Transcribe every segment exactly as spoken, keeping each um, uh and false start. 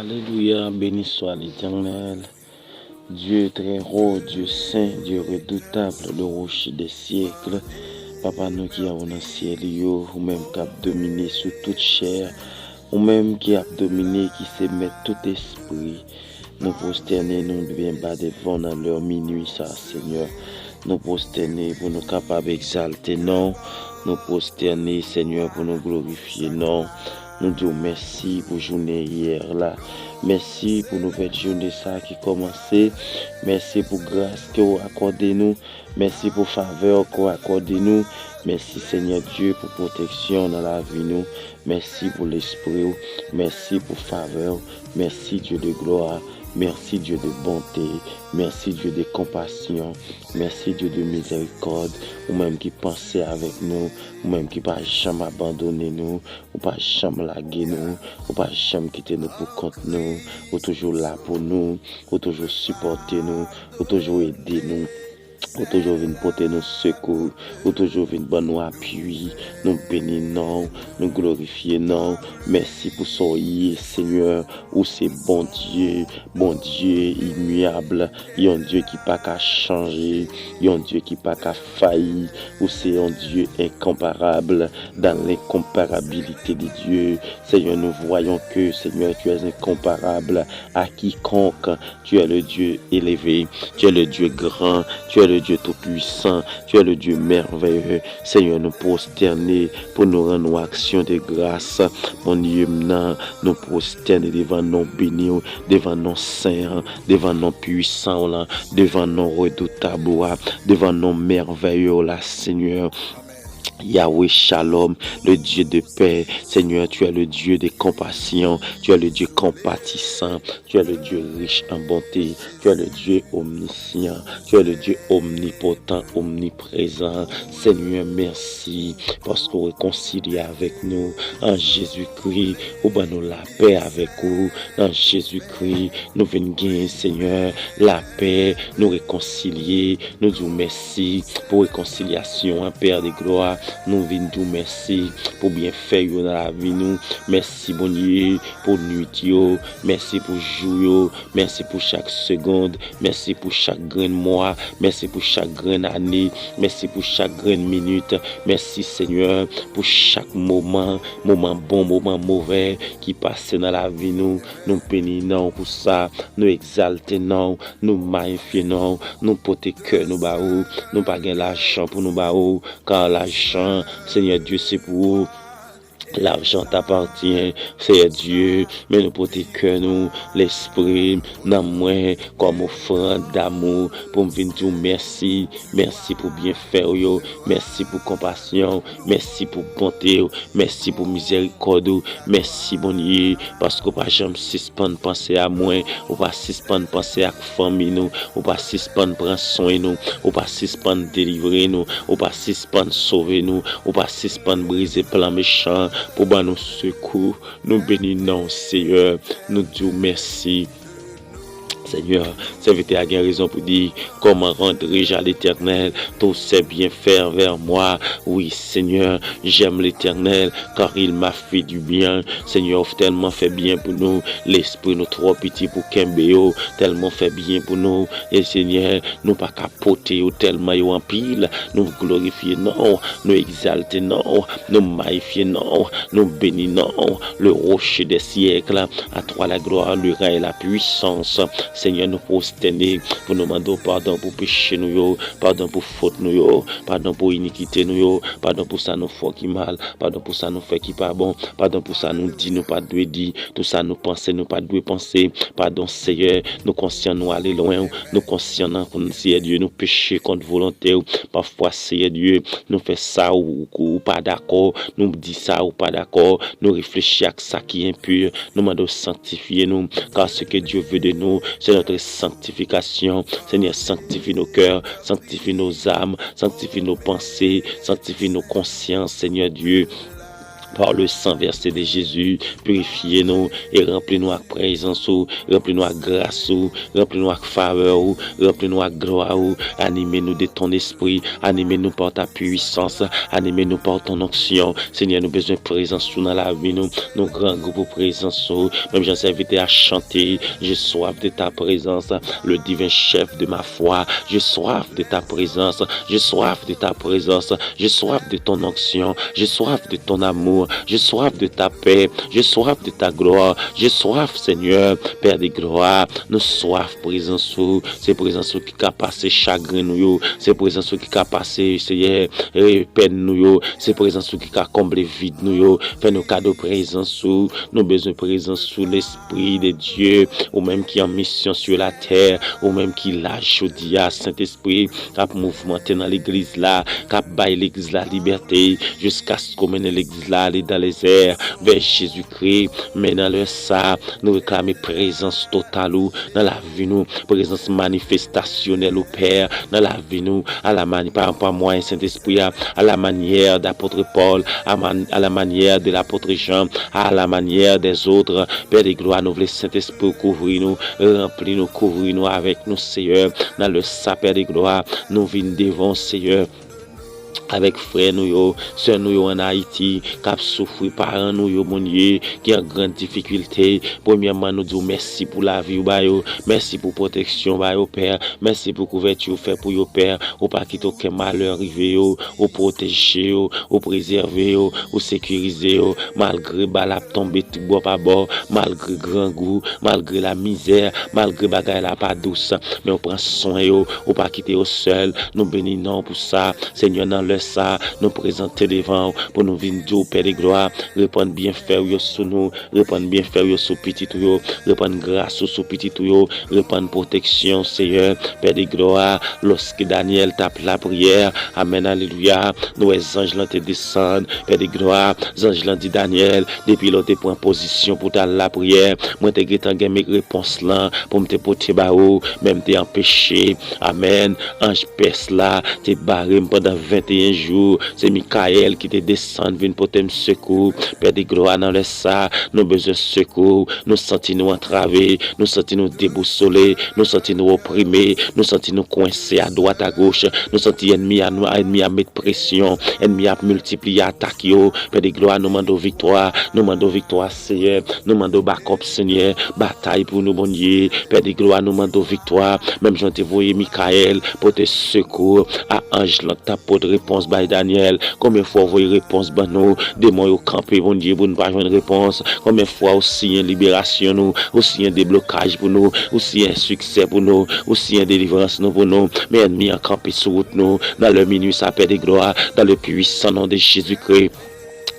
Alelouya, beni swa Letènèl, Dye trè wo, Dye sen, Dye redoutab, le roche des siècles. Papa nou ki anwo nan syèl yo, ou menm k ap domine sou tout chè, ou menm ki ap domine, ki se mèt tout espri. Nou pwostène nou byen ba devan w nan lè minui sa, Senyè. Nou pwostène pou nou kapab egzalte non w. Nou pwostène, Senyè, pou nou glorifye non w. Nou di w mèsi pou jounen yè la. Mèsi pou nouvèl jounen sa ki kòmanse. Mèsi pou gras ke w akòde nou. Mèsi pou favè ke w akòde nou. Mèsi, Senyè Dye, pou pwoteksyon nan lavi nou. Mèsi pou lespri w. Mèsi pou favè w. Mèsi, Dye de glwa. Mèsi, Dye de bonte. Mèsi, Dye de konpasyon. Mèsi, Dye de mizèrikòd. Ou menm ki panse avèk nou. Ou menm ki pa janm abandone nou. Ou pa janm lage nou. Ou pa janm kite nou pou kont nou. Ou toujou la pou nou. Ou toujou sipòte nou. Ou toujou ede nou. Ou toujou vin pote nou sekou. Ou toujou vin ban nou apui. Nou beni non w. Nou glorifye non w. Mèsi pou sa w ye, Senyè. Ou se Bondye. Bondye imiyab. Yon Dye ki pa ka chanje. Yon Dye ki pa ka fayi. Ou se yon Dye enkonparab. Dans l'incomparabilité de Dieu, Seigneur, nous voyons que, Seigneur, tu es incomparable à quiconque. Tu es le Dieu élevé, tu es le Dieu grand, tu es le Dieu tout-puissant, tu es le Dieu merveilleux. Senyè, nou pwostène pou nou rann ou aksyon de gras. Bondye m nan, nou pwostène devan non beni w, devan non sen an, devan non pwisan w lan, devan non redoutab ou a, devan non mèvèye w la, Senyè. Yahweh Shalom, le Dieu de paix. Seigneur, tu es le Dieu de compassion, tu es le Dieu compatissant, tu es le Dieu riche en bonté, tu es le Dieu omniscient, tu es le Dieu omnipotent, omniprésent. Senyè, mèsi paske w rekonsilye avèk nou an Jezikri. Ou ban nou lapè avèk ou an Jezikri. Nou vin genyen, Senyè, lapè. Nou rekonsilye. Nou di w mèsi pou rekonsilyasyon an, Pè de glwa. Nou vin di w mèsi pou byenfè yo nan lavi nou. Mèsi, Bondye, pou nwit yo. Mèsi pou jou yo. Mèsi pou chak segonn. Mèsi pou chak grenn mwa. Mèsi pou chak grenn ane. Mèsi pou chak grenn minit. Mèsi, Senyè, pou chak moman, moman bon, moman movè ki pase nan lavi nou. Nou beni non w pou sa. Nou egzalte non w. Nou mayifye non w. Nou pote kè nou ba ou. Nou pa gen lajan pou nou ba ou. Kar lajan, Senyè Dye, se pou ou. L'argent t'appartient, Seyè Dye, men nou pote kè nou, lespri m, nanm mwen, kòm ofrann damou, pou m vin di w mèsi. Mèsi pou byenfè w yo, mèsi pou konpasyon w, mèsi pou bonte w, mèsi pou mizèrikòd ou, mèsi, Bondye, paske w pa janm sispann panse a mwen, ou pa sispann panse ak fanmi nou, ou pa sispann pran swen nou, ou pa sispann delivre nou, ou pa sispann sove nou, ou pa sispann brize plan mechan an pou ban nou sekou. Nou beni non w, Seyè. Nou di w mèsi. Seigneur, sèvitè a gen rezon pou di, comment rendrai-je à l'Éternel tous ses bienfaits envers moi? Oui, Seigneur, j'aime l'Éternel, car il m'a fait du bien. Senyè, ou tèlman fè byen pou nou, lespri nou twò piti pou kenbe yo, tèlman fè byen pou nou. E Senyè, nou pa ka pote yo tèlman yo anpil. Nou glorifye non w, nou egzalte non w, nou mayifye non w, nou beni non w. Le rocher des siècles, à toi la gloire, le règne, la puissance. Senyè, nou pwostène pou nou mande w padon pou peche nou yo, padon pou fot nou yo, padon pou inikite nou yo, padon pou sa nou fè w ki mal, padon pou sa nou fè ki pa bon, padon pou sa nou di nou pa t dwe di, tout sa nou panse nou pa t dwe panse. Padon, Seyè, nou konsyan nou ale lwen w, nou konsyan nan, Seyè Dye, nou peche kont volonte w. Pafwa, Seyè Dye, nou fè sa ou, ou pa dakò, nou di sa ou pa dakò, nou reflechi ak sa ki enpi. Nou mande w sanktifye nou, car ce que Dieu veut de nous, c'est notre sanctification. Seigneur, sanctifie nos cœurs, sanctifie nos âmes, sanctifie nos pensées, sanctifie nos consciences, Seigneur Dieu. Par le sang versé de Jésus, pirifye nou e ranpli nou ak prezans ou, ranpli nou ak gras ou, ranpli nou ak favè ou, ranpli nou ak glwa ou, anime nou de ton espri, anime nou par ta puissance, anime nou par ton onction. Senyè, nou bezwen prezans ou nan lavi nou, nou grangou pou prezans ou, menm jan sèvitè a chante, j'ai soif de ta présence, le divin chef de ma foi, j'ai soif de ta présence, j'ai soif de ta présence, j'ai soif de ton onction, j'ai soif de ton amour, j'ai soif de ta paix, j'ai soif de ta gloire, j'ai soif, Seigneur, Père de gloire, nou swaf prezans ou, se prezans ou ki ka pase chagren nou yo, se prezans ou ki ka pase, Seyè, eh, pèn nou yo, se prezans ou ki ka konble vid nou yo, fè nou kado prezans ou, nou bezwen prezans ou, Lespri de Dye, ou menm ki an misyon sur la tè, ou menm ki la jodi a, Sentespri, k ap mouvmante nan legliz la, k ap bay legliz la libète, jiskaske w mennen legliz la ale dans les airs, vers Jésus-Christ. Men nan lè sa, nou reklame prezans total ou nan lavi nou, prezans manifestasyonèl ou, Pè, nan lavi nou, à la mani-, pa, pa mwayen Sentespri a, à la manière d'apôtre Paul, à man-, à la manière de l'apôtre Jean, à la manière des autres. Père de gloire, nou vle Sentespri w kouvri nou, ranpli nou, kouvri nou avèk nou, Seyè. Nan lè sa, Père de gloire, nou vin devan w, Seyè, avèk frè nou yo, sè nou yo ann Ayiti, k ap soufri, paran nou yo, Bondye, ki an gran difikilte. Premyèman, nou di w mèsi pou lavi w ba yo, mèsi pou pwoteksyon w ba yo, Pè, mèsi pou kouvèti w fè pou yo, Pè. Ou pa kite okenn malè rive yo, ou pwoteje yo, ou prezève yo, ou sekirize yo, malgre bal ap tonbe tout bò pa bò, malgre grangou, malgre lamizè, malgre bagay la pa dous, men ou pran swen yo, ou pa kite yo sèl. Nou beni non w pou sa, Senyè. Nan lè sa, nou prezante devan w pou nou vin di w, Pè de glwa, repann byenfè w yo sou nou, repann byenfè w yo sou pitit ou yo, repann gras ou sou pitit ou yo, repann pwoteksyon, Seyè, Pè de glwa. Lòske Danyèl t ap lapriyè, amèn, alelouya, nou wè zanj lan te desann, Pè de glwa, zanj lan di Danyèl, depi lè w te pran pozisyon pou w t al lapriyè, mwen te gentan gen repons lan pou m te pote ba ou, men m te anpeche, amèn, anj pès la te bare m pandan venteyen jou. Se Mikayèl ki te desann vin pote m sekou. Pè de glwa, nan lè sa, nou bezwen sekou. Nou santi nou antrave, nou santi nou debousole, nou santi nou oprime, nou santi nou kwense adwat agoch, nou santi ènmi a nou, ènmi a met presyon, ènmi a ap miltipliye atak yo. Pè de glwa, nou mande w viktwa, nou mande w viktwa, Seyè, nou mande w bakòp, Senyè, batay pou nou, Bondye. Pè de glwa, nou mande w viktwa, menm jan w te voye Mikayèl pote sekou a anj lan k t ap pot repons bay Danyèl. Konbyen fwa w voye repons ban nou? Demon yo kanpe, Bondye, pou nou pa jwenn repons. Konbyen fwa w siyen liberasyon nou, ou siyen deblokaj pou nou, ou siyen siksè pou nou, ou siyen delivrans nou pou nou, men ènmi an kanpe sou wout nou. Nan lè minui sa, Pè de glwa, dans le puissant nom de Jésus-Christ,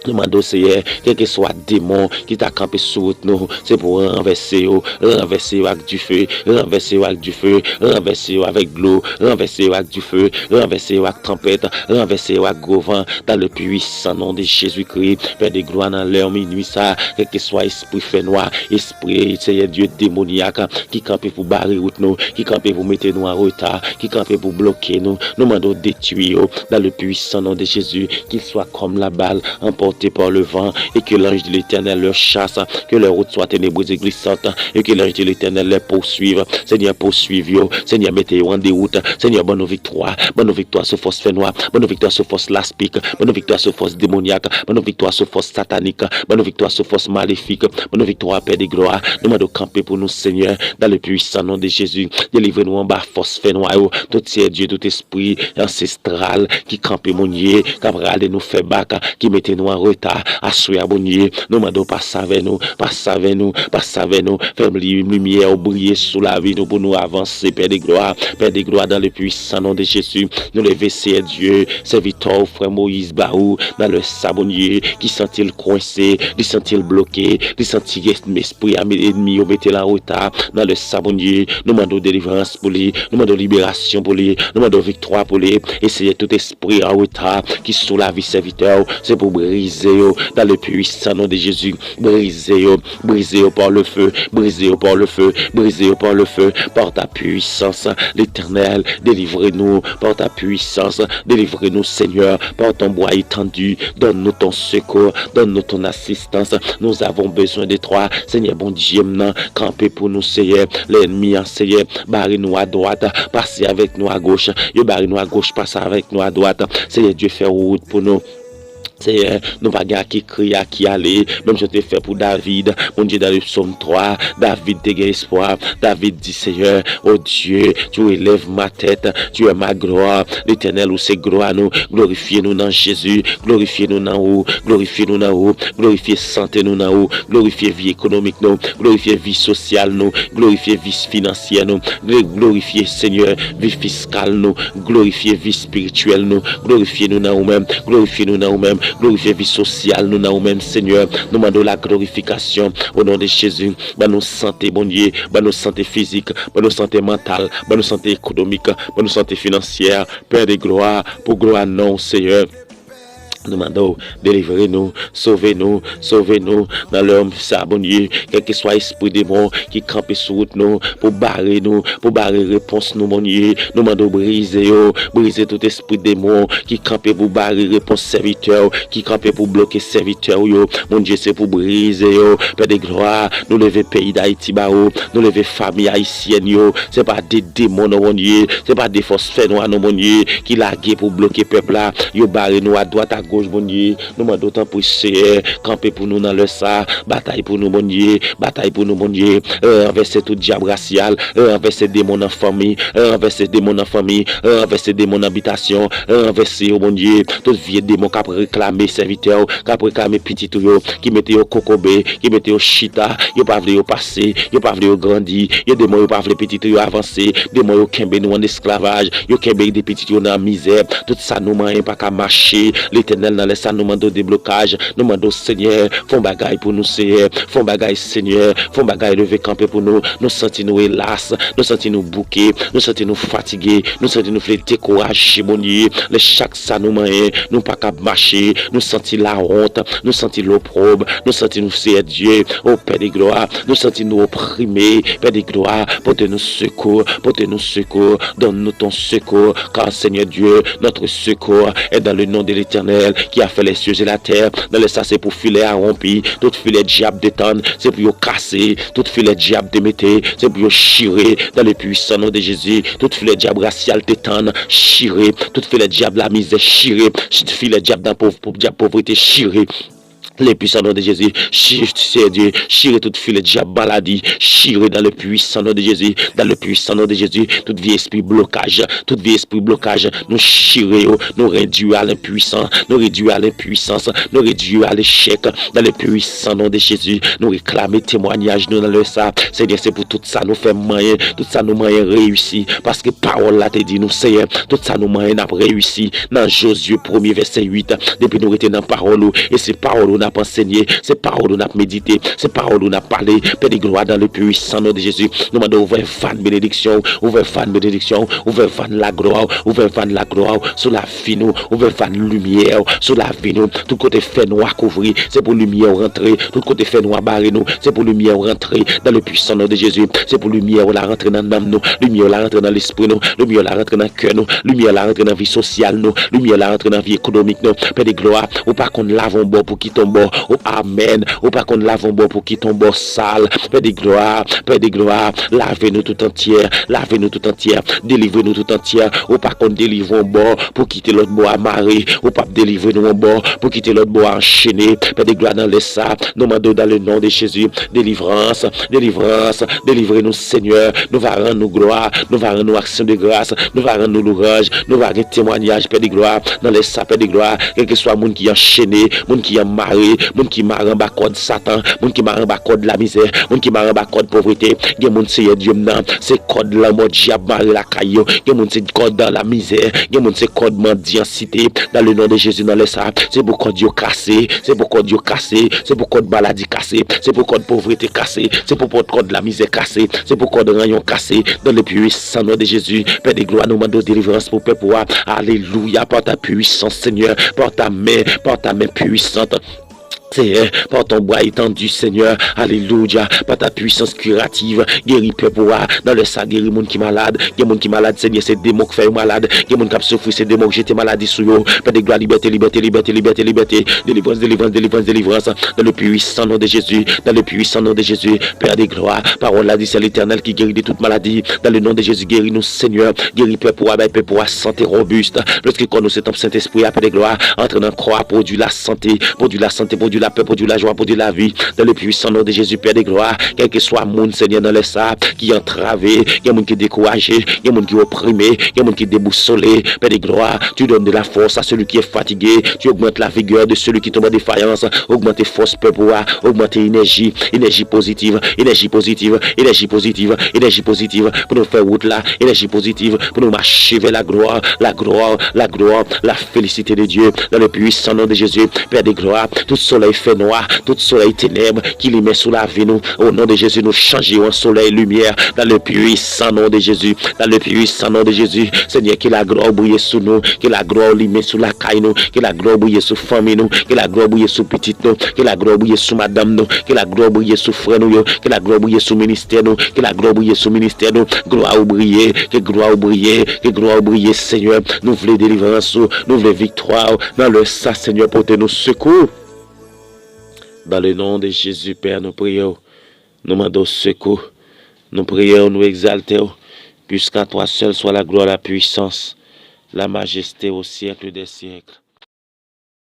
nou mande w, Seyè, kèlkeswa demon ki ta kanpe sou wout nou, se pou w ranvèse yo, ranvèse yo ak dife, ranvèse yo ak dife, ranvèse yo avèk dlo, ranvèse yo ak dife, ranvèse yo ak tanpèt, ranvèse yo ak gwo van, dans le puissant nom de Jésus-Christ. Pè de glwa, nan lè minui sa, kèlkeswa espri fènwa, espri, Seyè Dye, demonyak, ki kanpe pou bare wout nou, ki kanpe pou mete nou an reta, ki kanpe pou bloke nou, nou mande w detwi yo, dans le puissant nom de Jésus, qu'ils soient comme la balle emportée par le vent, et que l'ange de l'Éternel leur chasse, que leur route soit ténébreuse et glissante, et que l'ange de l'Éternel les poursuive. Senyè, pouswiv yo. Senyè, mete yo an dewout. Senyè, ban nou viktwa. Ban nou viktwa sou fòs fènwa. Ban nou viktwa sou fòs laspik. Ban nou viktwa sou fòs demonyak. Ban nou viktwa sou fòs satanik. Ban nou viktwa sou fòs malefik. Ban nou viktwa, Pè de glwa. Nou mande w kanpe pou nou, Senyè, dans le puissant nom de Jésus. Delivre nou anba fòs fènwa yo. Tout, Seyè Dye, tout espri ansestral ki kanpe, Bondye, k ap rale nou fè bak, ki mete nou an reta. Aswè a, Bondye, nou mande w pase avè nou, pase avè nou, pase avè nou. Fè li-, limyè w briye sou lavi nou pou nou avanse, Pè de glwa. Pè de glwa, dans le puissant nom de Jésus, nou leve, Seyè Dye, sèvitè w, frè Moyiz, ba ou, nan lè sa, Bondye, ki santi l kwense, li santi l bloke, li santi es-, espri a, ènmi yo mete l an reta. Nan lè sa, Bondye, nou mande w delivrans pou li, nou mande w liberasyon pou li, nou mande w viktwa pou li. E Seyè, tout espri an reta ki sou lavi sèvitè w, se pou brize Brisez yo dans le puissant nom de Jésus. Brisez yo, brisez yo par le feu, brisez yo par le feu, brisez yo par le feu, par ta puissance, l'Éternel, délivrez-nous par ta puissance, délivrez-nous, Seigneur, par ton bras étendu, donne-nous ton secours, donne-nous ton assistance. Nous avons besoin de toi, Seigneur, Bondye m nan, kanpe pou nou, Seyè. Lènmi an, Seyè, bare nou adwat, pase avèk nou agoch. Yo bare nou agoch, pase avèk nou adwat. Seyè Dye, fè wout pou nou. Seyè, nou pa gen a ki kriye, a ki ale, menm jan w te fè pou David. Bondye, dans le psaume trois, David te gen espwa. David di, Seyè, oh Dieu, tu élèves ma tête, tu es ma gloire. Letènèl, ou se glwa nou. Glorifye nou nan Jezi. Glorifye nou nan ou. Glorifye nou nan ou. Glorifye sante nou nan ou. Glorifye vi ekonomik nou. Glorifye vi sosyal nou. Glorifye vi finansyè nou. Glorifye, Seyè, vi fiskal nou. Glorifye vi espirityèl nou. Glorifye nou nan ou menm. Glorifye nou nan ou menm. Glorifye vi sosyal nou nan ou menm, Seyè. Nou mande w la glorifikasyon. O non de Jezi, ban nou sante, Bondye. Ban nou sante fizik. Ban nou sante mantal. Ban nou sante ekonomik. Ban nou sante finansyè. Pè de glwa, pou glwa non w, Seyè. Nou mande w, delivre nou, sove nou, sove nou nan lè sa, Bondye. Kèlkeswa espri demon ki kanpe sou wout nou pou bare nou, pou bare repons nou, Bondye, nou mande w brize yo, brize tout espri demon ki kanpe pou bare repons sèvitè w, ki kanpe pou bloke sèvitè w yo. Bondye, se pou brize yo. Pè de glwa, nou leve peyi Dayiti ba ou, nou leve fanmi ayisyèn yo. Se pa de demon non, Bondye, se pa de fòs fènwa non, Bondye, ki lage pou bloke pèp la. Yo bare nou adwat agoch, Bondye. Nou mande w tanpri, Seyè, kanpe pou nou nan lè sa. Batay pou nou, Bondye. Batay pou nou, Bondye. Ranvèse tout dyab rasyal. Ranvèse demon nan fanmi. Ranvèse demon nan fanmi. Ranvèse demon nan bitasyon. Ranvèse yo, Bondye. Tout vye demon k ap reklame sèvitè w, k ap reklame pitit ou yo, ki mete yo kokobe, ki mete yo chita, yo pa vle yo pase, yo pa vle yo grandi, yo demon yo pa vle pitit ou yo avanse, demon yo kenbe nou an esklavaj, yo kenbe de pitit yo nan mizè, tout sa nou manyen pa ka mache. Letènèl, nan lè sa nou mande w deblokaj, nou mande w, Seyè, fè yon bagay pou nou, Seyè, fè yon bagay, Seyè, fè yon bagay, leve kanpe pou nou. Nou santi nou elas, nou santi nou bouke, nou santi nou fatige, nou santi nou vle dekouraje, Bondye. Lè chak sa nou manyen, nou pa kab mache, nou santi lawont, nou santi lopwob, nou santi nou, Seyè Dye, o Pè de glwa, nou santi nou oprime, Pè de glwa, pote nou sekou, pote nou sekou, donne-nous ton secours, car Seigneur Dieu, notre secours est dans le nom de l'Éternel qui a fait les cieux et la terre. Nan lè sa, se pou filè a wonpi, tout filè dyab detann, se pou yo kase, tout filè dyab te mete, se pou yo chire, dans le puissant nom de Jésus, tout filè dyab rasyal te tann, chire, tout filè dyab lamizè, chire, tout filè dyab nan pov-, dyab povrete, chire. Le puissant nom de Jésus, chi-, Seyè Dye, chire tout filè dyab maladi, chire dans le puissant nom de Jésus, dans le puissant nom de Jésus, tout vye espri blokaj, tout vye espri blokaj, nou chire yo, nou redwi yo a lenpwisans, nou redwi yo a lenpwisans, nou redwi yo a lechèk, dans le puissant nom de Jésus, nou reklame temwanyaj nou nan lè sa, Seyè, se pou tout sa nou fè manyen, tout sa nou manyen reyisi, paske pawòl la te di nou, Seyè, tout sa nou manyen n ap reyisi, nan Jozye premye vèsè uit, depi nou rete nan pawòl ou, e se pawòl ou n ap ansenye, se pawòl ou n ap medite, se pawòl ou n ap pale, Pè de glwa, dans le puissant nom de Jésus, nou mande w ouvè vàn benediksyon, ouvè vàn benediksyon, ouvè vàn laglwa, ouvè vàn laglwa sou lavi nou, ouvè vàn limyè sou lavi nou, tout kote fènwa kouvri, se pou limyè w rantre, tout kote fènwa bare nou, se pou limyè w rantre, dans le puissant nom de Jésus, se pou limyè w la rantre nan nanm nou, limyè w la rantre nan lespri nou, limyè w la rantre nan kè nou, limyè w la rantre nan vi sosyal nou, limyè w la rantre nan vi ekonomik nou. Pè de glwa, ou pa konn lave yon bò pou kite yon bò. O amèn. Ou pa konn lave yon bò pou kite yon bò sal. Pè de glwa, Pè de glwa, lave nou tout antyè, lave nou tout antyè, delivre nou tout antyè. Ou pa konn delivre yon bò pou kite lòt bò a mare. Ou p ap delivre nou yon bò pou kite lòt bò a anchene. Pè de glwa, nan lè sa, nou mande w dans le nom de Jésus, delivrans, delivrans, delivre nou, Senyè. Nou va rann ou glwa, nou va rann ou aksyon de gras, nou va rann ou louranj, nou va gen temwanyaj, Pè de glwa, nan lè sa, Pè de glwa, kèlkeswa moun ki anchene, moun ki anmare, Moun ki mare anba kòd Satan, moun ki mare anba kòd lamizè, moun ki mare anba kòd povrete. Gen moun, Seyè Dye m nan, se kòd lanmò dyab mare lakay yo. Gen moun, se kòd lamizè. Gen moun, se kòd mandyansite. Dans le nom de Jésus, nan lè sa, se pou kòd yo kase, se pou kòd yo kase, se pou kòd maladi kase, se pou kòd povrete kase, se pou kòd lamizè kase, se pou kòd ranyon kase. Dans le puissant nom de Jésus, Père de gloire, nous demandons délivrance pour peuple. Alléluia, par ta puissance, Seigneur, par ta main, par ta main puissante. Seyè, pa ton bra etandi, Senyè, alelouya, pa ta pwisans kirativ, geri pèp ou a, nan lè sa, geri moun ki malad, gen moun ki malad, Senyè, se demon k fè yo malad, gen moun k ap soufri, se demon k jete maladi sou yo, Pè de glwa, libète, libète, libète, libète, libète, delivrans, delivrans, delivrans, delivrans, dans le puissant nom de Jésus, dans le puissant nom de Jésus, Père de gloire, parole la dit, c'est l'Éternel qui guérit de toute maladie, dans le nom de Jésus, geri nou, Senyè, geri pèp ou a, bay pèp ou a sante robis, paske kò nou se tanp Sentespri a, Pè de glwa, antre nan kò a, pwodui lasante, pwodui lasante, pwodui lapè, pwodui lajwa, pwodui lavi. Dans le puissant nom de Jésus, Père de gloire, kèlkeswa moun, Senyè, nan lè sa, ki antrave, gen moun ki dekouraje, gen moun ki oprime, gen moun ki debousole. Père de gloire, tu donnes de la force à celui qui est fatigué, tu augmentes la vigueur de celui qui tombe en défaillance. Ogmante fòs pèp ou a, ogmante enèji, enèji pozitiv, enèji pozitiv, enèji pozitiv, enèji pozitiv, pou nou fè wout la, enèji pozitiv, pou nou mache vers la gloire, la gloire, la gloire, la félicité de Dieu, dans le puissant nom de Jésus, Père de gloire, tout solèy fènwa, tout solèy tenèb ki limen sou lavi nou, au nom de Jésus, nou chanje yo an solèy limyè, dans le puissant nom de Jésus, dans le puissant nom de Jésus, Senyè, ke laglwa ou briye sou nou, ke laglwa ou limen sou lakay nou, ke laglwa ou briye sou fanmi nou, ke laglwa ou briye sou pitit nou, ke laglwa ou briye sou madanm nou, ke laglwa ou briye sou frè nou yo, ke laglwa ou briye sou ministè nou, ke laglwa ou briye sou ministè nou, glwa ou briye, ke glwa ou briye, ke glwa ou briye, Senyè. Nou vle delivrans ou, nou vle viktwa ou. Nan lè sa, Senyè, pote nou sekou. Dans le nom de Jésus, Père, nou priye w. Nou mande w sekou. Nou priye w, nou egzalte w. Puisqu'à toi seul soit la gloire, la puissance, la majesté au siècle des siècles.